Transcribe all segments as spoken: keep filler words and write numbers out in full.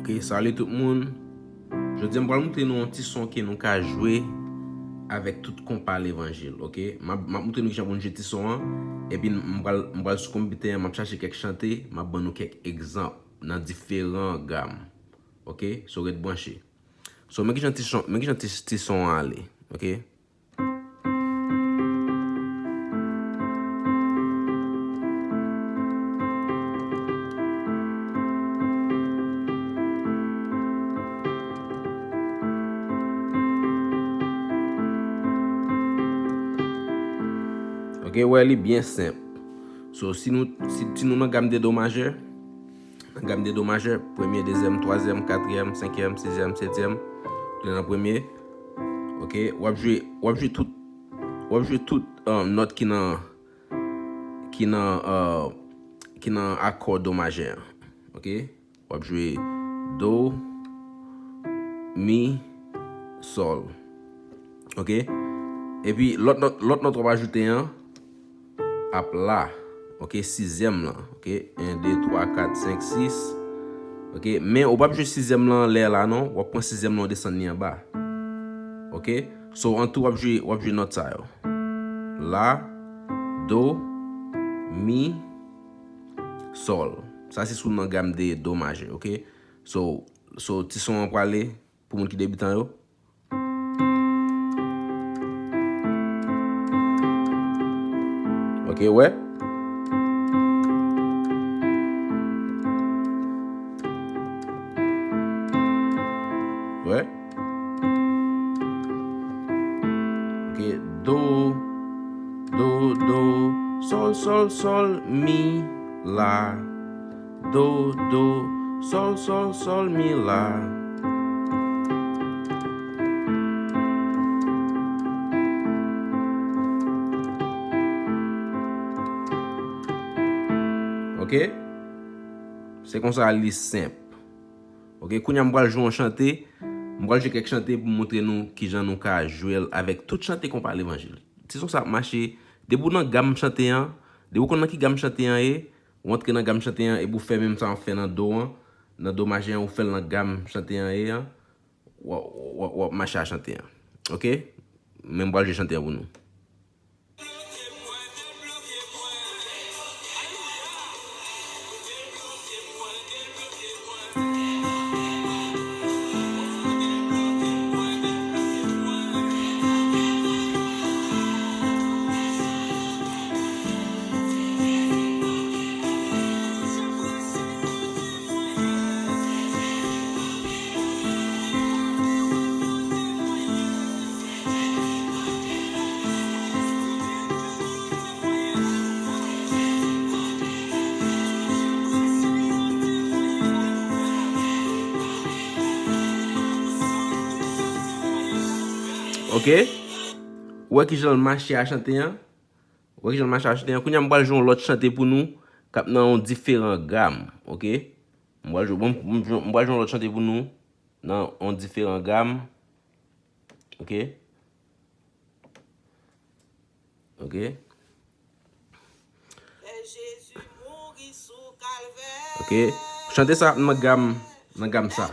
Ok, salut tout moun. Jodi a m pral montre nou yon ti son ke nou ka jwe avèk tout konpa levanjil, ok? M ap, m ap montre nou kijan pou nou jwe ti son an, epi m pral, m pral sou konpitè an, m ap chache kèk chante, m ap ban nou kèk egzanp nan diferan gam, ok? So, ret branche. So, men kijan ti son, men kijan ti, ti son an ale, ok? Ok, wè li byen senp. So, si nou, si, si nou nan gam de do majè, nan gam de do majè, premye, dezyèm, twazyèm, katriyèm, senkyèm, sizyèm, setyèm, nou nan premye. Ok, w ap jwe, w ap jwe tout, w ap jwe tout, um, nòt ki nan, ki nan, uh, ki nan akò do majè an. Ok? W ap jwe do, mi, sòl. Ok? Epi lòt nòt, lòt nòt w ap ajoute an ap la. Ok? Sizyèm lan. Ok? En, de, twa, kat, senk, sis. Ok? Men ou p ap jwe sizyèm lan anlè la non. W ap pran sizyèm lan, w desann li anba. Ok? So, an tou, w ap jwe, w ap jwe nòt sa yo. La, do, mi, sòl. Sa se sou nan gam de do majè, ok? So, so, ti son an prale pou moun ki debitan yo. Ok, wè. Wè. Ok, do, do, do, sòl, sòl, sòl, mi, la. Do, do, sòl, sòl, sòl, mi, la. Ok? Se konsa li senp. Ok, kounye a m pral jwe yon chante. M pral jwe kèk chante pou montre nou kijan nou ka jwe l avèk tout chante konpa levanjil. Ti son sa ap mache. Depi w nan gam chante an, depi w konn nan ki gam chante an ye, w antre nan gam chante an, epi w fè menm sa w ap fè nan do an, nan do majè an, ou fè l nan gam chante an ye an, w ap, w ap, w ap mache a chante an. Ok? Men m pral jwe chante an pou nou. Ok. Ou wè kijan l mache a chante an? Ou wè kijan l mache a chante an? Kounye a m pral jwe yon lòt chante pou nou k ap nan yon diferan gam, ok? M pral jwe, bon, m, m, m pral jwe yon lòt chante pou nou nan yon diferan gam. Ok? Ok? Ok? Chante sa nan gam, nan gam sa.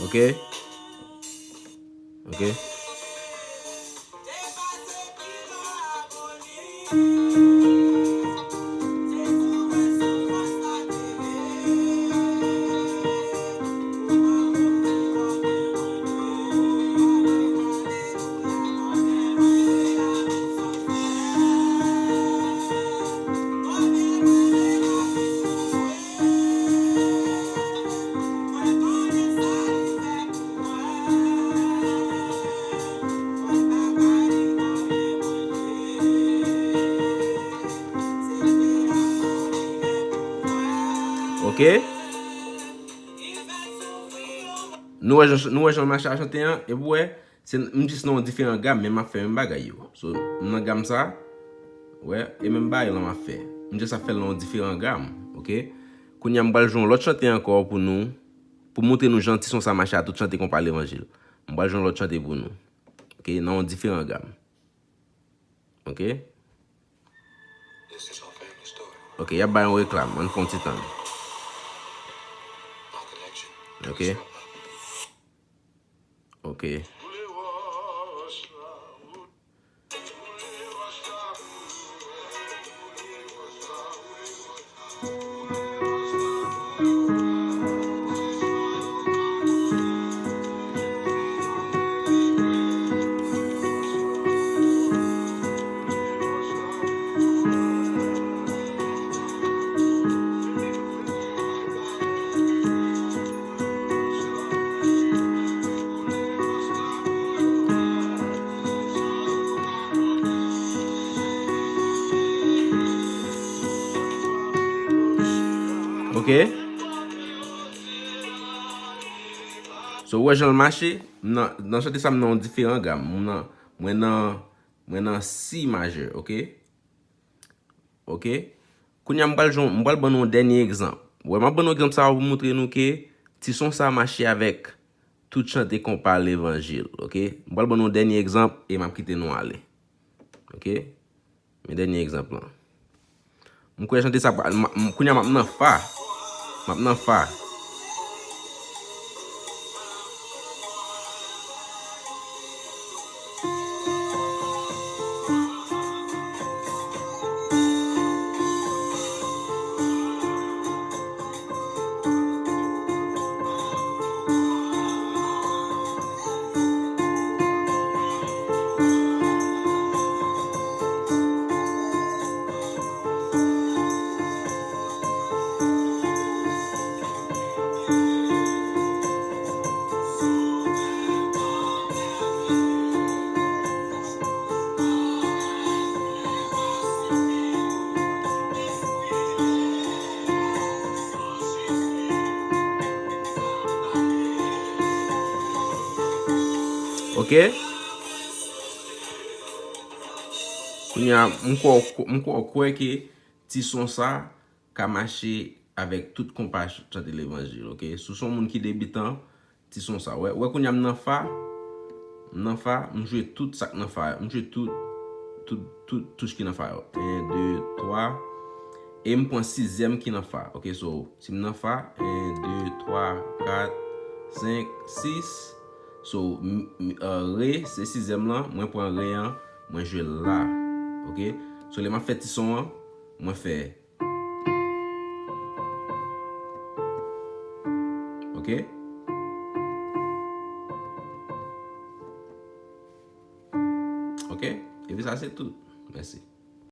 Ok? Ok? Ok? Nou wè jan, nou wè jan mache a chante an, epi w wè, se, m jis nan yon diferan gam, men m ap fè menm bagay yo. So, m nan gam sa, wè, e menm bagay lan m ap fè. M jis ap fè l nan yon diferan gam, ok? Kounye a, m pral jwe yon lòt chante ankò pou nou, pou montre nou jan ti son sa mache a tout chante konpa levanjil. M pral jwe yon lòt chante pou nou. Ok, nan yon diferan gam. Ok? Ok, y ap bay yon reklam. Ann fè yon ti tann. Ok. Ok. Ok. So, ou wè jan l mache? M nan, nan chante sa, m nan yon diferan gam. M nan, mwen nan, mwen nan si majè, ok? Ok? Kounye a, m pral jwe, m pral ban nou yon dènye egzanp. Wè, m ap ban nou egzanp sa a pou montre nou ke ti son sa a mache avèk tout chante konpa levanjil, ok? M pral ban nou yon dènye egzanp e m ap kite nou ale. Ok? Men dènye egzanp lan. M kwè chante sa, m, m, kounye a m ap nan fa. M ap nan fa. Ok? Kounye a, m kwè, m kwè, kwè ke ti son sa ka mache avèk tout konpa ch-, chante levanjil, ok? Si w se yon moun ki debitan, ti son sa. Wè, wè kounye a m nan fa, m nan fa, m jwe tout sa k nan fa, m jwe tout, tout, tout touch ki nan fa yo. En, de, twa, e m pran sizyèm ki nan fa, ok? So, si m nan fa, en, de, twa, kat, senk, sis. So, m, m, euh, re, se sizyèm lan, mwen pran re an, mwen jwe la, ok? So, lè m ap fè ti son an, mwen fè Ok? Ok? Epi sa se tout. Mèsi.